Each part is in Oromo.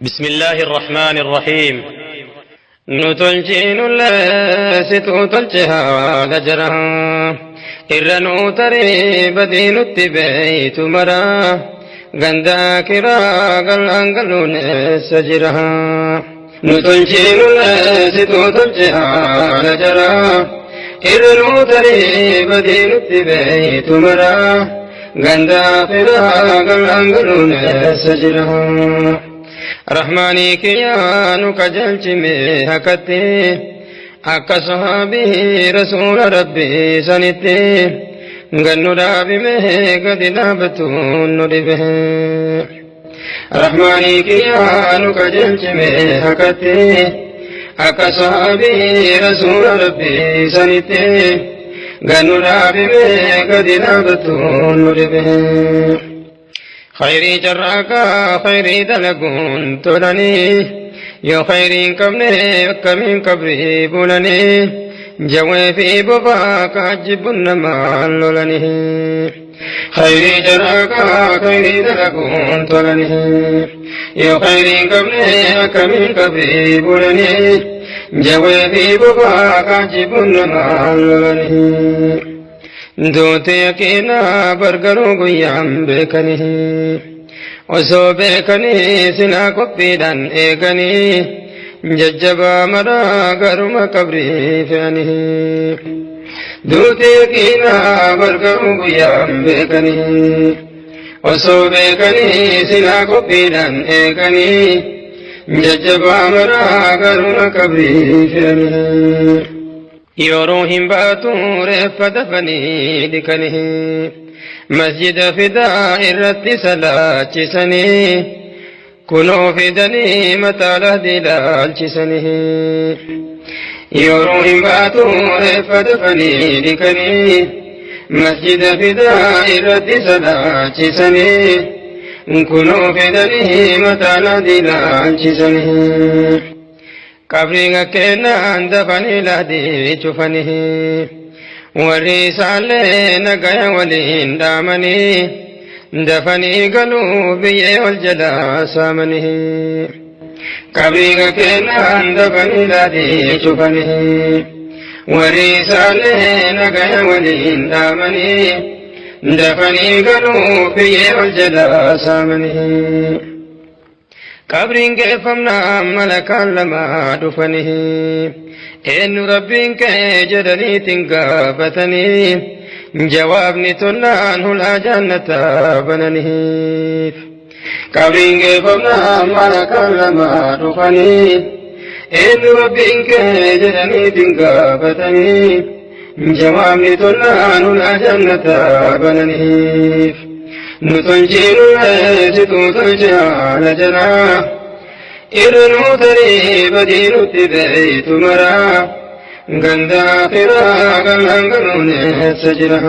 بسم الله الرحمن الرحيم. نتلجين situ tolche haala jara irra nuu taree badii nutti beeytu mara gandaa kiraa galaan galuun eessa jira. Nu tolchiinullee situ tolche haala jara irra nuu taree badii nutti beeytu mara gandaa kiraa galaan galuun eessa jira. Rahmaanii kiyyaa nu qajeelchime hakatti akka sahaabii rasuula rabbii sanitti gannu dhaabime gadi dhaabatuun nu dhibe. Rahmaanii kiyyaa nu qajeelchime hakatti akka sahaabii rasuula rabbii sanitti gannu dhaabime gadi dhaabatuun nu dhibe. Khayrii carraaqaa khayrii dalaguun tolanii yoo khayrii hin qabne akkamiin qabrii bulanii jawwee fi bobaa kaajjibbuun namaan lolanii. Khayrii carraaqaa khayrii dalaguun tolanii yoo khayrii hin qabne akkamiin qabrii bulanii jawwee fi bobaa kaajjibbuun namaan lolanii. Duuti yaqiinaa bargaruu guyyaan beekanii osoo beekanii silaa qophiidhaan eeganii jajjabaa maraa garuma qabrii fe'anii. Duuti yaqiinaa bargaruu guyyaan beekanii osoo beekanii silaa qophiidhaan eeganii jajjabaa maraa garuma qabrii fe'anii. Yeroo hin baatu reeffa dafanii dhiqanii masjida fidaa irratti salaachisanii kunoo fidanii mataa lahdi ilaalchisanii. Yeroo hin baatu reeffa dafanii dhiqanii masjida fidaa irratti salaachisanii kunoo fidanii mataa lahdi ilaalchisanii. Qabriin kennaan dafanii lahdii cufanii warri isaallee nagaya waliin dhaamanii dafanii galuu biyyee ol jalaa saamanii. Qabriin kennaan dafanii lahdii cufanii warri isaallee nagaya waliin dhaamanii dafanii galuu biyyee ol jalaa saamanii. Qabriin geeffamnaan malakaan lama dhufanii eenyu rabbiin kee jedhaniitiin gaafatanii jawaabni tollaan hulaa jannataa bananiif. Qabriin geeffamnaan malakaan lama dhufanii eenyu rabbiin kee jedhaniitiin gaafatanii jawaabni tollaan hulaa jannataa bananiif. Nu tolchiinullee situ tolche haala jaraa irra nuu tarii badii nutti beeytu maraa gandaa firaa galaan galuun eessa jira.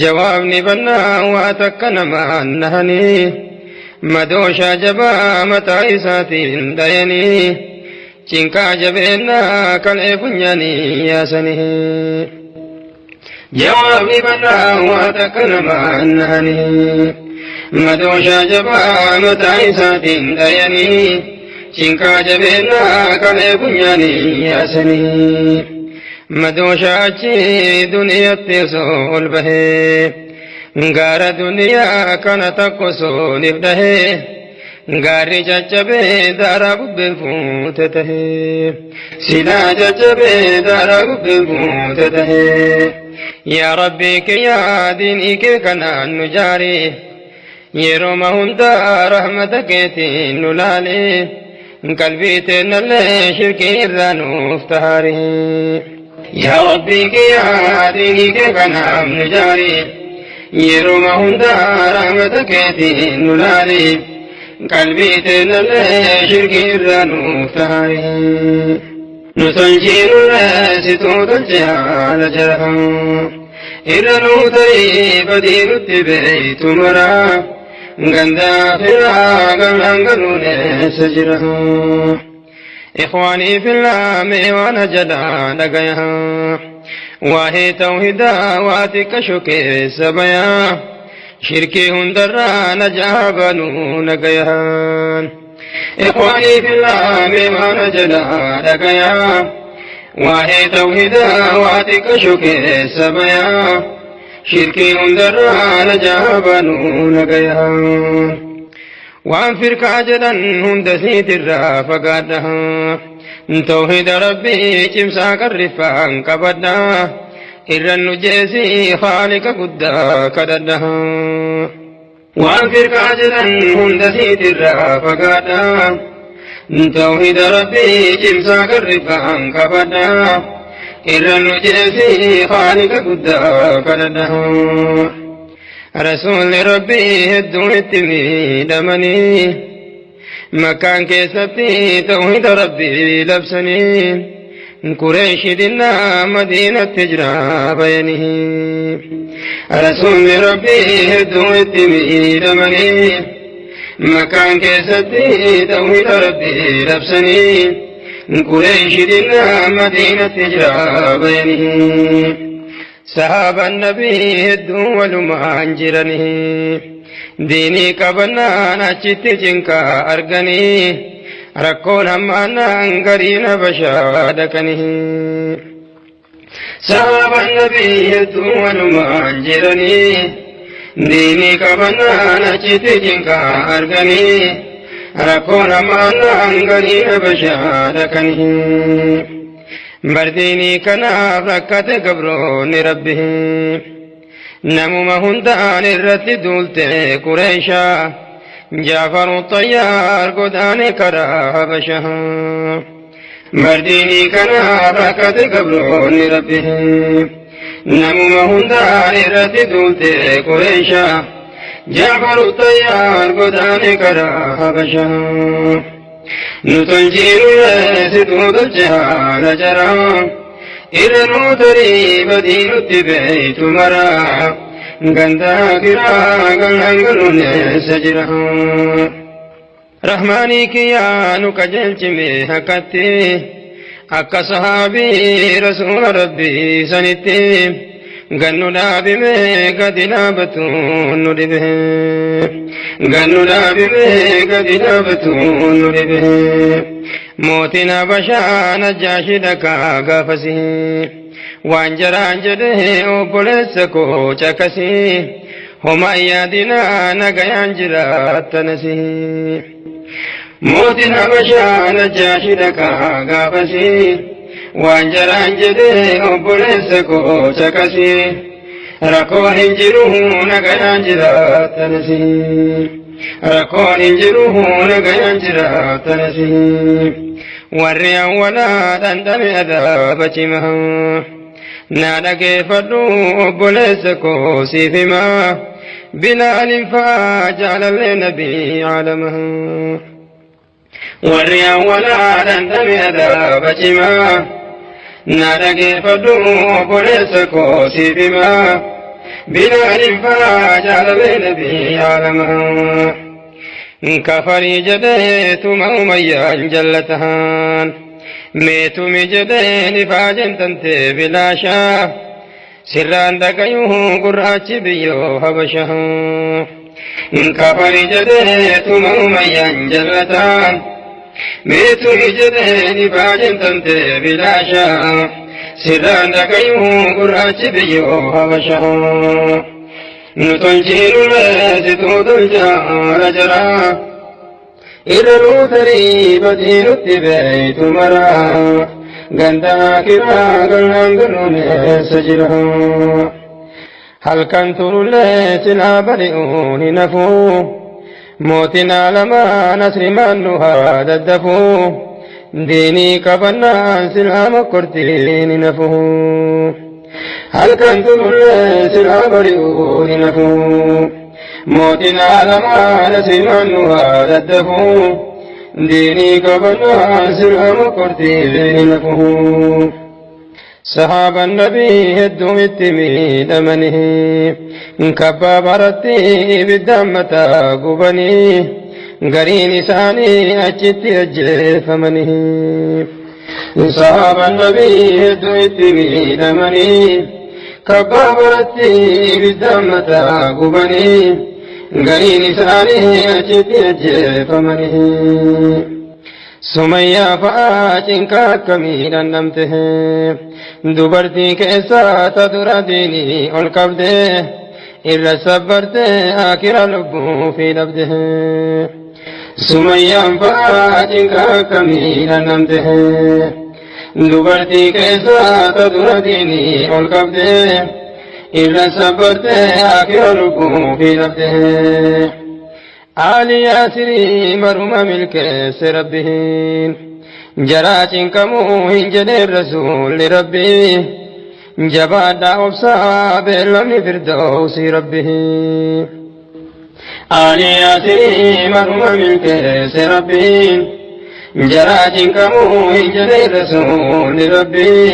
Jawaabni bannaa waa takka namaan nahanii madooshaa jabaa mataa isaatiin dhayanii cinqaa jabeennaa kalee funyaanii yaasanii. Jawaabni bannaa waa takka namaan nahanii madooshaa jabaa mataa isaatiin dhayanii cinqaa jabeennaa kalee funyaanii yaasanii. Madooshaa achi duniyatti osoo ol bahee gaara duniyaa kana takka osoo nif dhahee gaarri caccabee daaraa bubbeen fuute tahee silaa caccabee daaraa bubbeen fuute tahee. Yaa Rabbii kiyyaa diinii kee kanaan nu jaari yeroo hundaa rahmata keetiin nu laali qalbii teennallee shirkii irraa nuuf tahaari. Yaa Rabbii kiyyaa diinii kee kanaan nu jaari yeroo hundaa rahmata keetiin nu laali qalbii teennallee shirkii irraa nuuf tahaari. Nu tolchiinullee situ tolche haala jara irra nuu tarii badii nutti beeytu maraa gandaa firaa galaan galuun eessa jira. Ikhwaanii fillah mee waan jalaa dhagaya waa'ee tawhidaa waa xiqqasho keessa bayaa shirkii hundarraa najaa banuu nagayaan. إخواني في الله ما نجلا لقيا واهي توحيدا واتك شكي سبيا شركي هندرا نجابنو نقيا وان فرك عجلا هندسيت الرافقاتها توحيد ربي كمساك الرفان كبدا إرن جيسي خالق قدا كددها وان فرك عجلا هندسيت الرافقاتها توحيد ربي كمساك الرفان كبدا إرن جيسي خالق قدا كددها رسول ربي هدو اتمي دمني مكان كيستي توحيد ربي لبسني قريش دنا مدينة تجرى بينه رسول ربي هدو اتمي دمني مكان كيستي توحيد ربي لبسني قريش دنا مدينة تجرى بينه صحابة النبي هدو ولما انجرني ديني كبنا نچت جنكا أرغني ركون همانا انغرين بشادكني صحابة النبي هدو ولما انجرني ديني كبنا نچت جنكا أرغني ركون همانا انغرين بشادكني برديني كنا ركت قبرون ربه نمو هندان الرت دولت قريشا جعفر الطيار قدان كرا حبشا برديني كنا ركت قبرون ربه نمو هندان الرت دولت قريشا جعفر الطيار قدان كرا حبشا نتنجيل ستود الجهال جرا إرنو تري بدين التبيت مرا غندا كرا غنغلون سجرا رحماني كيانو كجل چمي حقتي أكا صحابي رسول ربي سنتي غنو لابي مي قد لابتون نربه غنو لابي مي قد لابتون نربه موتنا بشان جاشي دكا غفسي وانجران جده وبولسكو چكسي هما يادنا نغيان جراتنسي موتنا بشان جاشي دكا غفسي وانجران جده وبولسكو چكسي ركو هنجروه نغيان جراتنسي ركو هنجروه نغيان جراتنسي وريا ولا دندم أذاب چمه نادك فدو وبولسكو سيفما بلال فاجعل النبي عالمه وريا ولا دندم أذاب چمه نادك فدو وبولسكو سيفما بلال فاجعل النبي عالمه كفري جديت مؤميا جلتهان ميتو مجدين فاجن تنتي بلاشا سران دقيوه قرآتش بيو حبشا كفري جديت مؤميا جلتهان ميتو مجدين فاجن تنتي بلاشا سران دقيوه قرآتش بيو حبشا نتنجيل لستود الجار جرا إرنو تري بدين التبيت مرا غندا كرا غنغنون سجرا هل كنت ليس الأبرئون نفو موتنا لما نسر من هذا الدفو ديني كبنا سلام كرتين نفو هل كنتم ليس الأبرئون نفو موتنا لما نسر من هذا الدفو ديني كبنا سلام كرتين نفو صحاب النبي هدوا التمي دمنه كبابرتي بالدمة قبني قرين ساني أجت أجل فمنه صحاب النبي هدوا التمي دمنه كبابرتي بالدمة قبني Gariin isaanii achitti ajjeefamanii. Sumayyaa fa'aa cinqa akkamii dhandhamte, dubartii keessaa ta dura diinii ol qabde, irra sabbarte, akira lubbuu fi dhabde. Sumayyaan fa'aa cinqa akkamii dhandhamte, dubartii keessaa ta dura diinii ol qabde, irra sabbarte, akira lubbuu fi dhabde. Ali Yaasirii maruma milkeesse Rabbiin, jaraa cinqamuu hin jedheen Rasuulli Rabbii, jabaadhaa obsaa, beellamni firdawsii Rabbii. Ali Yaasirii maruma milkeesse Rabbiin, jaraa cinqamuu hin jedheen Rasuulli Rabbii,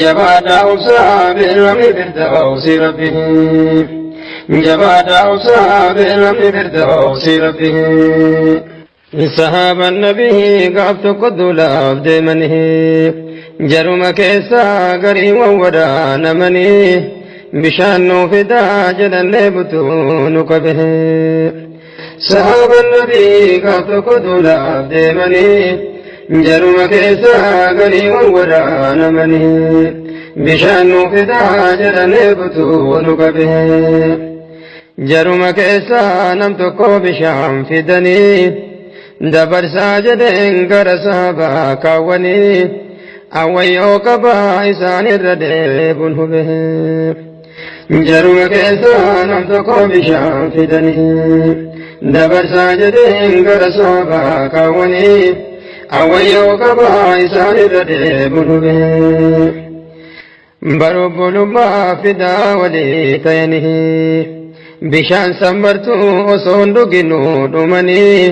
jabaadhaa obsaa, beellamni firdawsii Rabbii. Jabaadhaa obsaa, beellamni firdawsii Rabbii. Sahaaban Nabii gaaf tokko duulaaf deemanii, jaruma keessaa garii wawwaraanamanii, bishaan nuu fidaa jedhannee butuu nu qabe. Sahaaban Nabii gaaf tokko duulaaf deemanii, jaruma keessaa garii wawwaraanamanii, bishaan nuu fidaa jedhannee butuu nu qabe. Jaruma keessaa nam tokko bishaan fidanii, dabarsaa jedheen gara sahabaa kaawwanii, awwayyoo qabaa isaanirra deebuun hube. Jaruma keessaa nam tokko bishaan fidanii, dabarsaa jedheen gara sahabaa kaawwanii, awwayyoo qabaa isaanirra deebuun hube. Barobbolummaa fidaa walii ta'anii, bishaan sanbartuu osoo hin dhuginuu dhumanii,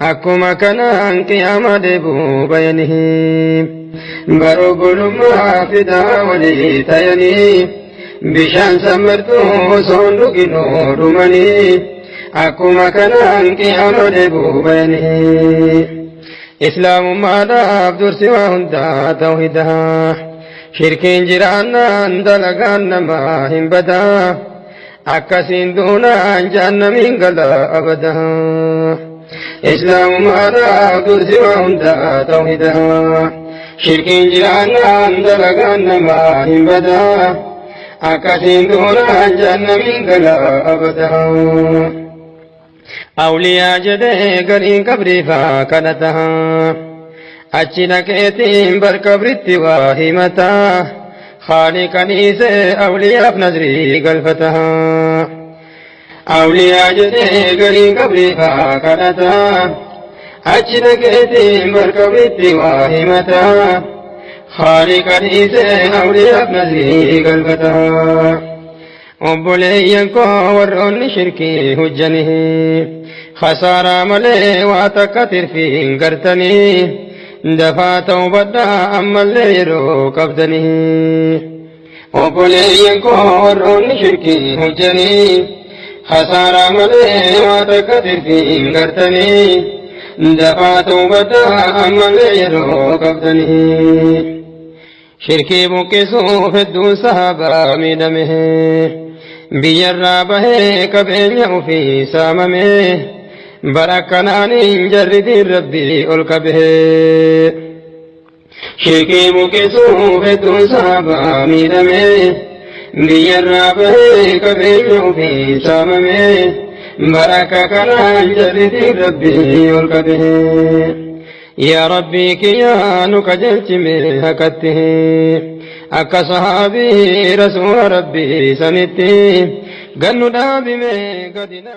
akkuma kanaan qiyaama deebuu bayanii. Barobbolummaa fidaa walii ta'anii, bishaan sanbartuu osoo hin dhuginuu dhumanii, akkuma kanaan qiyaama deebuu bayanii. Islaamummaadhaaf dursi waa hundaa tawhidaa. Shirkiin jiraannaan dalagaan namaa hin badaa. Akkasiin duunaan jahannamiin gala abadaa. Islaamummaadhaaf dursi waa hundaa tawhidaa. Shirkiin jiraannaan dalagaan namaa hin badaa. Akkasiin duunaan jahannamiin gala abadaa. Awliyaa jedhee gariin qabriifaa kadhataa. Achi dhaqeetiin bar qabritti waa himataa. Khaaliqa dhiisee awliyaaf nazrii galfataa. Awliyaa jedhee gariin qabriifaa kadhataa. Achi dhaqeetiin bar qabritti waa himataa. Khaaliqa dhiisee awliyaaf nazrii galfataa. Obboleeyyan koo warroonni shirkii hojjanii, khasaaraa malee waa takka tirfiin gartanii, dafaa ta'uu ammallee yeroo qabdanii. Obboleeyyan koo warroonni shirkii hojjanii, khasaaraa malee waa takka tirfiin gartanii, dafaa ta'uu ammallee yeroo qabdanii. Shirkii buqqisuuf hedduun sahabaa miidhame. Biyyarraa bahee qabeenya ofii saamame. Bara kanaaniin jarri diin Rabbii ol qabe. Shirkii buqqisuuf hedduun sahabaa miidhame. Biyyarraa bahee qabeenya ofii saamame. Bara kanaan jarri diin Rabbii ol qabe. Yaa Rabbii kiyyaa nu qajeelchime haqatti, akka sahaabii Rasuula Rabbii sanitti gannu dhaabime gadina.